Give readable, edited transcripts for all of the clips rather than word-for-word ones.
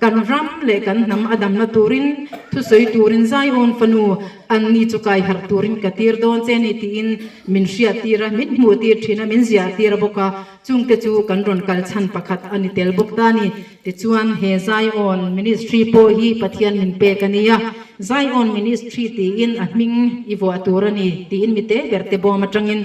Kan ram leh kan hnam a damna turin thusawi turin Zion fanu an ni chu kai harh turin ka tir dawn che ni tiin min hriattir a, min hmuhtir thin a, min ziahtir a bawk a, chungte chu kan rawn kal chhan pakhat a ni tel bawk ta ni. Tichuan he Zion Ministry pawh hi Pathian min pek a nia, Zion Ministry tiin a hming i vuah tur a ni tiin mite berte bawm atangin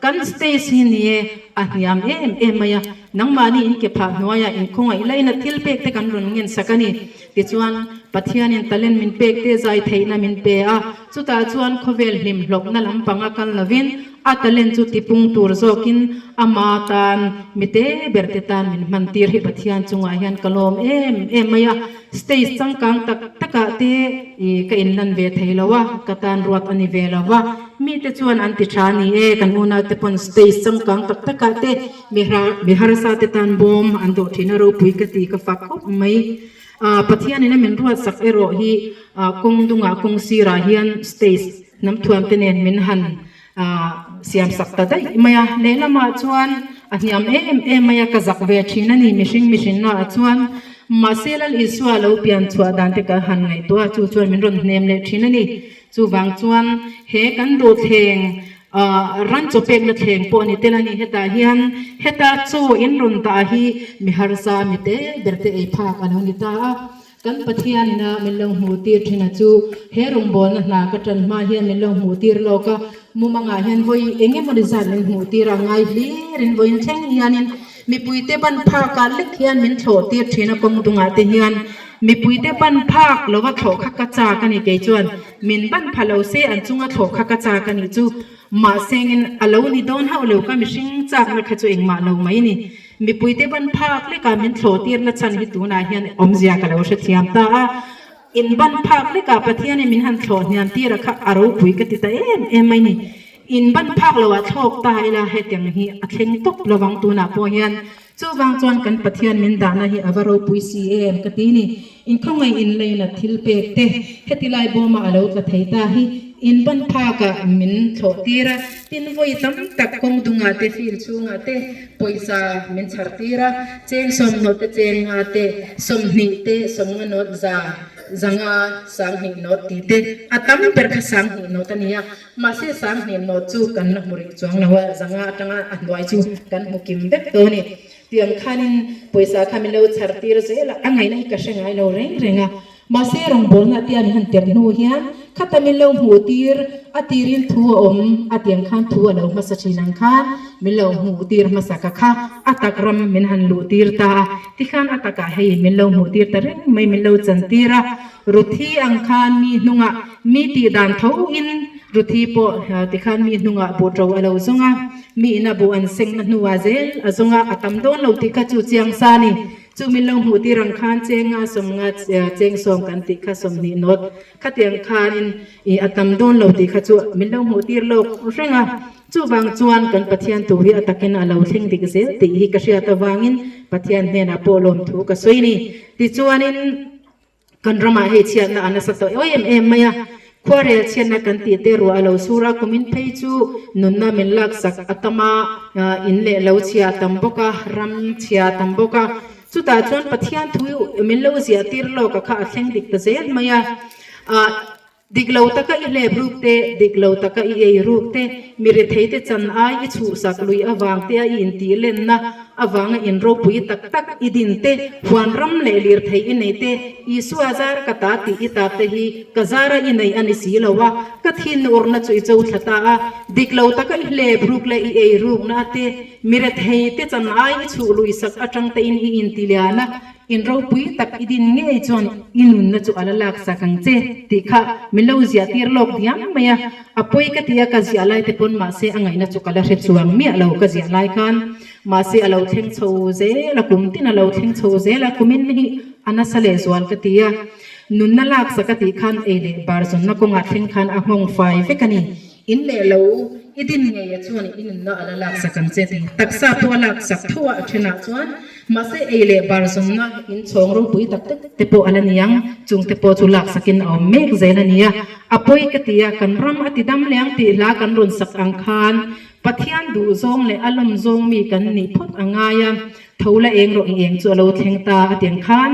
Kan stage hi ni e, a hniam em em mai a, nangmahni in ke phah hnuaiah in khawngaih laina thil pek te kan rawn ngen sak a ni. Tichuan, Pathianin talent min pek te zai theihna min pe a, chutah chuan khawvel hlim hlawkna lampanga kal lovin a talent chu tipung tur zawkin ama tan mite ber te tan min hman tir hi Pathian chungah hian ka lawm em em mai a. Stage changkang tak takah te i ka inlan ve thei lo a, ka tan ruat a ni ve lo va. Mite chuan an ti tha ni e, kan unaute pawn stage changkang tak takah te mi harsa te tan bawm an dawh thin a ropui ka ti ka fak khawp mai. Pathianin a min ruatsak erawh hi kawng dungah kawng sirah hian stage hnam thuam te nen min han siam sak ta daih mai a. Lehlamah chuan a hniam em em mai a, ka zak ve thin a ni mihring mihrinna ah chuan. Mahse Lal Isua lo pian chhuah dan te ka han ngaihtuah a, chu chuan min rawn hnem leh thin a ni. Chuvang chuan he kan dawhthleng ran chaw pekna thleng pawh a ni tel a ni. Hetah hian heta chaw in rawn dah hi mi harsa mi te ber te ei phak a lo ni ta a. Kan Pathianina min lo hmuh tir thin a chu he rawngbawlna hna ka tan hma hian min lo hmuh tir lawk a. Mumangah hian vawi eng emawni zat min hmuh tir a ngai hlirin vawiin thleng hianin Mipuite ban phakah lek hian min thlawh tir thin a kawng dungah te hian mipuite ban phak lova thlawh kha ka chak a ni kei chuan min ban pha lo se an chunga thlawh kha ka chak a nih chu mahsengin a lo ni dawn hauh lo ka mihring chakna kha chu engmah lo mai ni mipuite ban phak lekah min thlawh tirna chhan hi tunah hian awmzia ka lo hrethiam ta a in ban phak lekah Pathianin min han thlawh hniam tir a kha a ropui ka ti ta em em mai ni. In ban phak lo ah thlawk ta ila hetiang hi a thleng tawp lovang tunah pawh hian chuvang chuan kan Pathian min dahna hi a va ropui si em ka ti ni. In khawngaih in leina thil pek te heti lai bawma a lo tla thei ta hi in ban phak ah min thlawh tir a, tin vawi tam tak kawng dungah te field chhungah te pawisa min chhar tir a, cheng sawmhnaw te cheng nga te 20 te sawmnga nawt za zanga 20 nawt tih te a tam ber kha 20 nawt a ni a. Mahse 20 nawt chu kan la hmu rih chuang lo a, zanga atanga a hnuai chu kan hmu kim vek tawh a ni. Tiang khanin pawisa kha min lo chhar tir zel a, a ngaihna hi ka hre ngai lo reng reng a. Mahse rawngbawlna tia min han tirh hnu hian khata min lo hmuh tir a tirin thu a awm a tiang khan thu a lo hmasa thin ang khan min lo hmuh tir hmasa ka kha a tak ram min han luh tir ta a, tikhan a takah hei min lo hmuh tir ta reng mai min lo chan tir a. Ruthi ang khan mi hnungah Mi tih dan tho in Ruthi pawh tikhan mi hnungah buh ṭo a lo zawng a, mi ina buh an sengna hnuah zel a zawng a, a tam dawn lo tih kha chu chiang sa a ni. Chu min lo hmuh tir ang khan chenga sawmnga cheng sawm kan tih kha 20 nawt khatiang khanin i a tam dawn lo tih kha chu min lo hmuh tir lawk reng a. Chuvang chuan kan Pathian tur hi a takin a lo thleng dik zel tih hi ka hriat avangin Pathian hnenah pawh lawmthu ka sawi a ni. Tichuanin. Kan ramah hei chhiatna a nasa tawh em em mai a, khuarel chhiatna kan tih te ruah a lo sur a, kumin phei chu nunna min laksak a tam a, in leh lo chhia a tam bawk a, ram chhia a tam bawk a, chutah chuan Pathian thu min lo ziah tir lawk a kha a thleng dik ta zel mai a. Dik lo taka i hlep ruk te, dik lo taka i ei ruk te, mi rethei te chan ai i chhuhsak lui avang te a i intih lenna avanga in ropui tak tak i din te, huan ram leh lirthei i nei te, Isua zar ka ta tih i tap te hi ka zara i nei a ni si lo a, ka thin urna chu i cho thla ta a, dik lo taka i hlep ruk leh i ei rukna te, mi rethei te chan ai i chhuh lui sak atang te in i inti lian a, In ropui tak i din ngei chuan i nunna chu a la lak sak ang che tih kha min lo ziah tir lawk diam mai a, a pawi ka ti a, ka ziah lai te pawn mahse a ngaihna chu ka la hre chuang miah lo ka ziah lai khan mahse a lo thleng chho zel a, kum tin a lo thleng chho zel a, kumin hi a nasa leh zual ka ti a, nunna lak sak a tih khan ei leh bar zawnna kawngah thleng khan a nghawng fai vek a ni. In leh lo i din ngei a chuan i nunna a la lak sak ang che tih taksa pawh a lak sak tho a, a thenah chuan Mahse ei leh bar zawnna in chhawng ropui tak tak te pawh a la ni ang, chung te pawh chu laksakin a awm mek zel a ni a. A pawi ka ti a, kan ram a ti dam leh ang tih hla kan rawn sak ang khan Pathian duh zawng leh a lawm zawng mi kan nih phawt a ngai a, tho la eng rawh i eng chu a lo thleng ta a ti ang khan.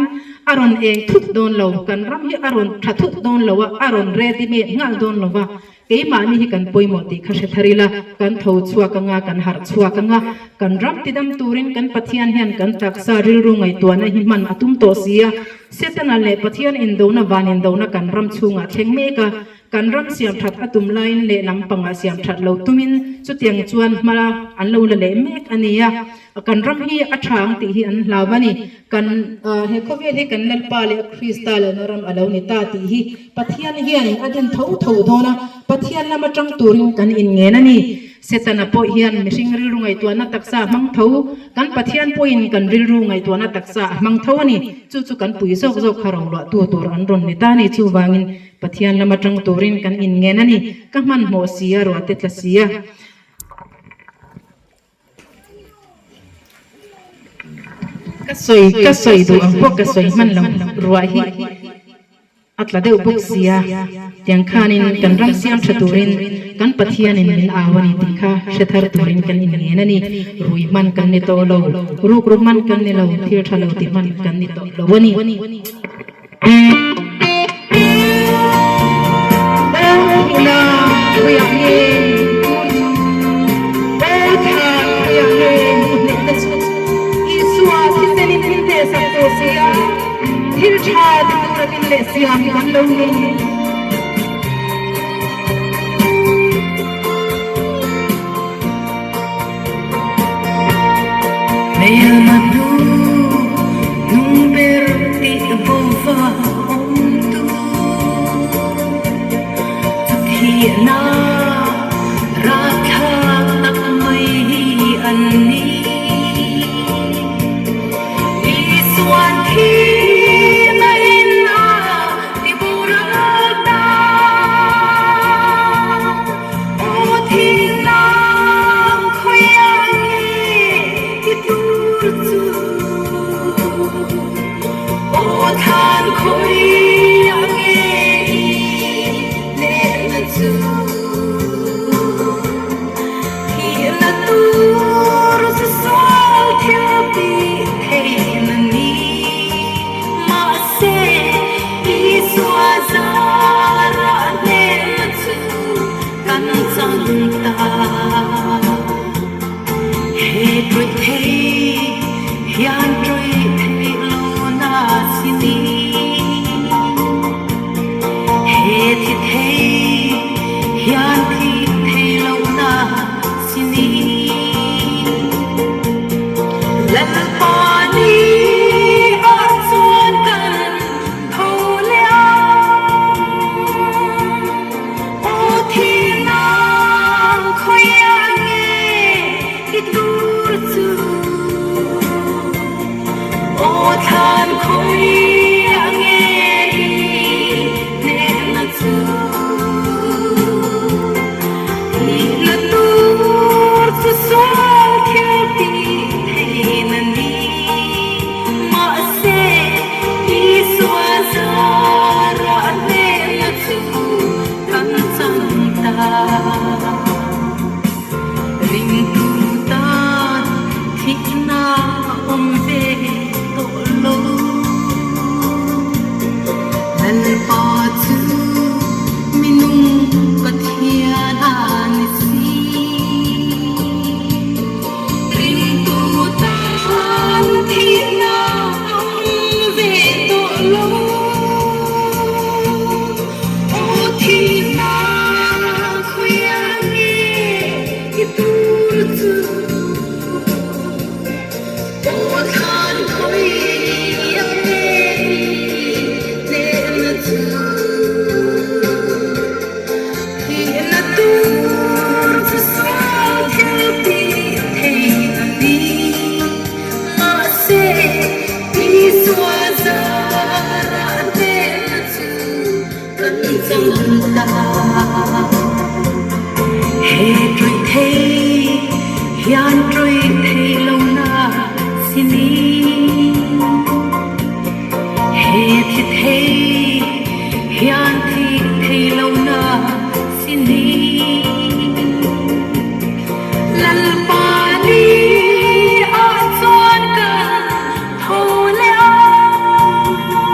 a rawn eng thut dawn lo, kan ram hi a rawn tha thut dawn lo a, a rawn ready made nghal dawn lo va, keimahni hi kan pawimawh tih kha hre thar ila, kan tho chhuak anga, kan harh chhuak anga, kan ram tidam turin kan Pathian hian kan taksa rilru ngaihtuahna hi hman a tum tawh si a, Setana leh Pathian indona van indona kan ram chhungah thleng mek a, Kan ram siam that a tum laiin lehlam pangah siam that lo tumin chutiang chuan hma an lo la leh mek a ni a. Kan ram hi a tha ang tih hi an hlau a ni. Kan he khawvel hi kan Lalpa leh Krista lohna ram a lo ni ta tih hi Pathian hianin a din tho tho dawn a, Pathian lam atang turin kan inngen a ni. Setana pawh hian mihring rilru ngaihtuahna taksa a hmang tho, kan Pathian pawhin kan rilru ngaihtuahna taksa a hmang tho a ni. Chu chu kan pui zawk zawk kha roluahtu tur an rawn ni ta a ni. Chuvangin Pathian lama tang turin kan inngen a ni. Ka hmanhmawh si a, ruah te tla si a. Ka sawi ka sawi duh ang pawh ka sawi hman lo, ruah hi a tla deuh bawk si a. Tiang khanin kan ram siam tha turin kan Pathianin min au a ni tih kha hre thar turin kan inngen a ni. Rui hman kan ni tawh lo, rukru hman kan ni lo, thil tha lo ti hman kan ni tawh lo a ni. Hmelma hnu nung ber tih bova awm tu chu thihna rahthlak tak mai hi an ni. Isuan thihna in a ti boral ta. Aw thihna khawiah nge i tur chu? Aw thlan khawiah nge i lehna chu? Thihna tur chu sual thil tih theihna ni mahse Isua zarah hnehna chu kan chang ta. He ṭawih thei hian ṭawih theih lo na si ni. He thi thei hian thi thei lo na si ni. Lalpa ni ah chuan kan tho leh ang. Aw thihna khawiah nge i tur chu? Aw thlan khawiah nge i hnehna chu? Thihna tur chu sual thil tih theihna ni mahse Isua zarah hnehna chu kan chang ta. Ringtu tan thihna a awm ve tawh lo. Lalpa chu minung Pathian a ni si. Ringtu tan thihna a awm ve tawh lo. Aw thihna khawiah nge i tur chu? Aw thlan khawiah nge i hnehna chu? Thihna tur chu sual thil tih theih a ni. Mahse, Isua zarah hnehna chu kan chang ta. He ṭawih thei hian ṭawih thei lo na si ni. He thi thei hian thi thei lo na si ni. Lalpa ni ah chuan kan tho leh ang.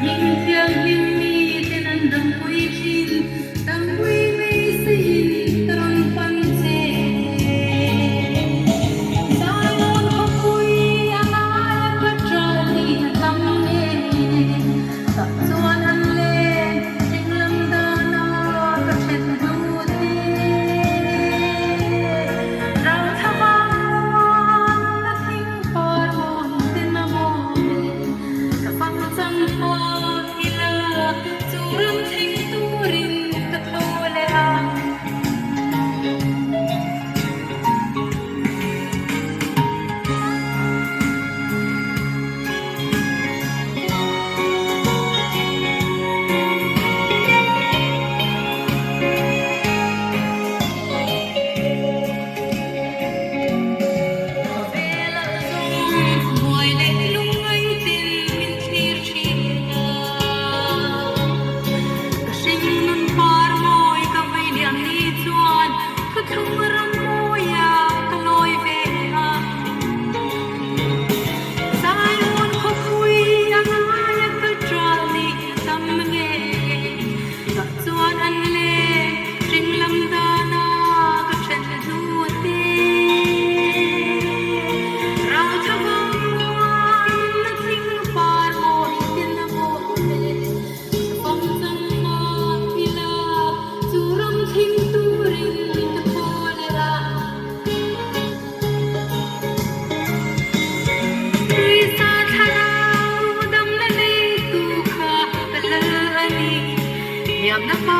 Hming thianghlim miten an dampui thin, dampui beiseiin ka rawn pan che. Zion khawpui a ngaia ka ṭal ni a tam nge, tah chuan an len ṭinglam dana ka ṭhen hnu te. Rauthla vang muan a thing par mawi ten a mawi Ka fang chang hmak ila chu ram thleng turin ka tho leh a. Khawvel ah zawng buai leh lungngai tin min thlir thin a. Ka hring nun par mawi ka vei liam ni chuan thuthlung ram mawia ka lawi ve a. Zion khawpui a ngaia ka ṭal ni tam nge tah chuan an leng hring lam dana ka ṭhen hnu te. Rauthla vang muan na thing par mawi ten a mawi Fam chang mah ila chu ram thleng turin ka thaw leh a. Krista thlarau damna neitu kha ka lal a ni. Hliamna.